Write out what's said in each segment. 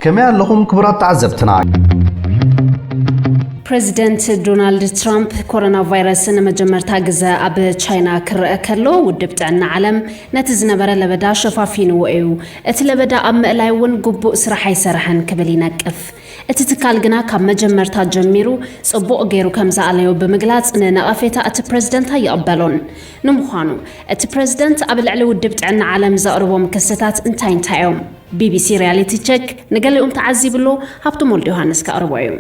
ከመይ ኣለኹም ክቡራት ተዓዘብትና? ፕሬዚደንት ዶናልድ ትራምፕ ኮሮና ቫይረስ ንመጀመርታ ግዘ ኣብ ቻይና ክረአ ከሎ፣ ውድብ ጥዕና ዓለም ነቲ ዝነበረ ለበዳ ሸፋፊንዎ እዩ። እቲ ለበዳ ኣብ ምእላይ እውን ግቡእ ስራሕ ኣይሰርሐን ክብል ይነቅፍ። እቲ ትካል ግና ካብ መጀመርታ ጀሚሩ ጽቡቕ ገይሩ ከም ዝኣለዮ ብምግላጽ፣ ንነቐፌታ እቲ ፕሬዚደንት ኣይቕበሎን። ንምዃኑ እቲ ፕሬዚደንት ኣብ ልዕሊ ውድብ ጥዕና ዓለም ዘቕርቦም ክስታት እንታይ እንታይ እዮም? ቢቢሲ ሪያሊቲ ቸክ ንገሊኦም ተዓዚብሎ፣ ሃብቶም ወልደ ዮሃንስ ከቕርቦ እዩ።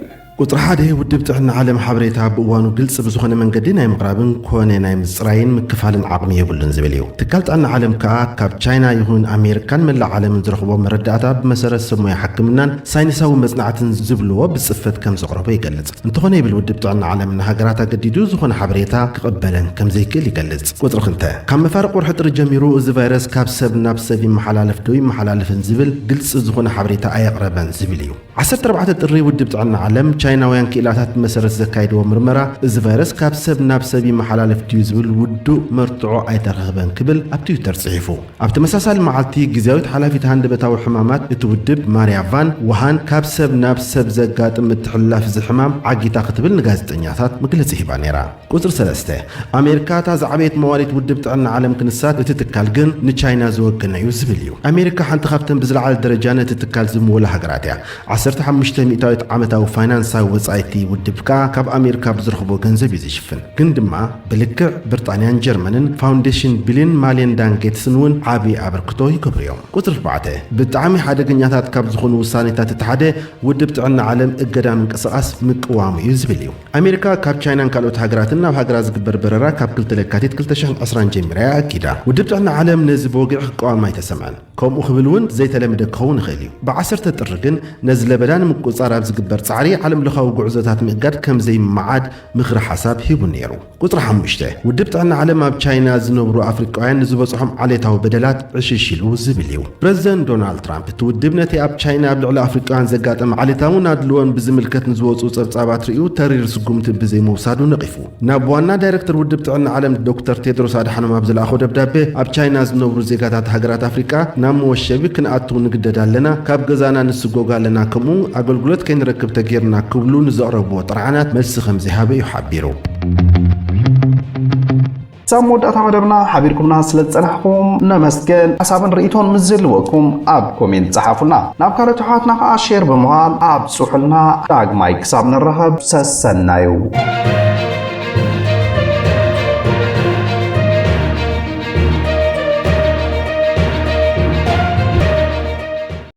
ቁፅሪ ሓደ ውድብ ጥዕና ዓለም ሓበሬታ ብእዋኑ ግልፂ ብዝኾነ መንገዲ ናይ ምቕራብን ኮነ ናይ ምፅራይን ምክፋልን ዓቕሚ የብሉን ዝብል እዩ። ትካል ጥዕና ዓለም ከዓ ካብ ቻይና ይኹን ኣሜሪካን መላእ ዓለምን ዝረኽቦ መረዳእታ ብመሰረት ሰብ ሞያ ሕክምናን ሳይንሳዊ መፅናዕትን ዝብልዎ ብፅፈት ከም ዘቕረቦ ይገልፅ። እንተኾነ ይብል ውድብ ጥዕና ዓለም ንሃገራት ኣገዲዱ ዝኾነ ሓበሬታ ክቕበለን ከም ዘይክእል ይገልፅ። ቁፅሪ ክልተ ካብ መፋርቕ ወርሒ ጥሪ ጀሚሩ እዚ ቫይረስ ካብ ሰብ ናብ ሰብ ይመሓላለፍ ዶ ይመሓላለፍን ዝብል ግልፂ ዝኾነ ሓበሬታ ኣየቕረበን ዝብል እዩ። ዓሰርተ ኣርባዕተ ጥሪ ውድብ ጥዕና ዓለም ቻይናውያን ክኢላታት ብመሰረት ዘካይድዎ ምርመራ እዚ ቫይረስ ካብ ሰብ ናብ ሰብ ይመሓላለፍ ድዩ ዝብል ውዱእ መርትዖ ኣይተረኽበን ክብል ኣብ ትዊተር ጽሒፉ። ኣብ ተመሳሳሊ መዓልቲ ግዝያዊት ሓላፊት ሃንደበታዊ ሕማማት እቲ ውድብ ማርያ ቫን ውሃን ካብ ሰብ ናብ ሰብ ዘጋጥም ምትሕልላፍ እዚ ሕማም ዓጊታ ክትብል ንጋዜጠኛታት መግለጺ ሂባ ነይራ። ቁፅሪ ሰለስተ ኣሜሪካ እታ ዝዓበየት መዋሊት ውድብ ጥዕና ዓለም ክንሳት እቲ ትካል ግን ንቻይና ዝወገነ እዩ ዝብል እዩ። ኣሜሪካ ሓንቲ ካብተን ብዝለዓለ ደረጃ ነቲ ትካል ዝምወላ ሃገራት እያ። ዓሰርተ ሓሙሽተ ሚእታዊት ዓመታዊ ፋይናንሳዊ ወፃኢቲ ውድብ ከዓ ካብ ኣሜሪካ ብዝረኽቦ ገንዘብ እዩ ዝሽፍን። ግን ድማ ብልክዕ ብሪጣንያን ጀርመንን ፋውንዴሽን ቢልን ማሌንዳን ጌትስን እውን ዓብዪ ኣበርክቶ ይገብሩ እዮም። ቁፅሪ ኣርባዕተ ብጣዕሚ ሓደገኛታት ካብ ዝኾኑ ውሳኔታት እቲ ሓደ ውድብ ጥዕና ዓለም እገዳ ምንቅስቓስ ምቅዋሙ እዩ ዝብል እዩ። ኣሜሪካ ካብ ቻይናን ካልኦት ሃገራትን ናብ ሃገራ ዝግበር በረራ ካብ ክልተ ለካቲት ክልተ ሽሕን ዕስራን ጀሚራ እያ ኣጊዳ። ውድብ ጥዕና ዓለም ነዚ ብወግዒ ክቃወም ኣይተሰምዐን። ከምኡ ክብል እውን ዘይተለምደ ክኸውን ይኽእል እዩ። ብዓሰርተ ጥሪ ግን ነዚ ለበዳ ንምቁፅፃር ኣብ ዝግበር ፃዕሪ ዓለም ለኻዊ ጉዕዞታት ምእጋድ ከም ዘይመዓድ ምኽሪ ሓሳብ ሂቡ ነይሩ። ቁፅሪ ሓሙሽተ ውድብ ጥዕና ዓለም ኣብ ቻይና ዝነብሩ ኣፍሪቃውያን ንዝበፅሖም ዓሌታዊ በደላት ዕሽሽ ኢሉ ዝብል እዩ። ፕረዚደንት ዶናልድ ትራምፕ እቲ ውድብ ነቲ ኣብ ቻይና ኣብ ልዕሊ ኣፍሪቃውያን ዘጋጠመ ዓሌታውን ኣድልዎን ብዝምልከት ንዝወፁ ፀብፃባት ርእዩ ተሪር ስጉምቲ ብዘይምውሳዱ ነቒፉ። ናብ ዋና ዳይሬክተር ውድብ ጥዕና ዓለም ዶክተር ቴድሮስ ኣድሓኖም ኣብ ዝለኣኾ ደብዳቤ ኣብ ቻይና ዝነብሩ ዜጋታት ሃገራት ኣፍሪቃ ናብ መወሸቢ ክንኣቱ ንግደድ ኣለና፣ ካብ ገዛና ንስጎግ ኣለና፣ ከምኡ ኣገልግሎት ከይንረክብ ተጌርና ክብሉ ንዘቕረብዎ ጥርዓናት መልሲ ከም ዘይሃበ እዩ ሓቢሩ። ሳብ መወዳእታ መደብና ሓቢርኩምና ስለ ዝጸናሕኩም ነመስገን። ሓሳብን ርእይቶን ምስ ዝህልወኩም ኣብ ኮሜንት ጸሓፉና። ናብ ካልኦት ኣሕዋትና ከኣ ሼር ብምባል ኣብጽሑልና። ዳግማይ ክሳብ ንራኸብ ሰሰናዩ።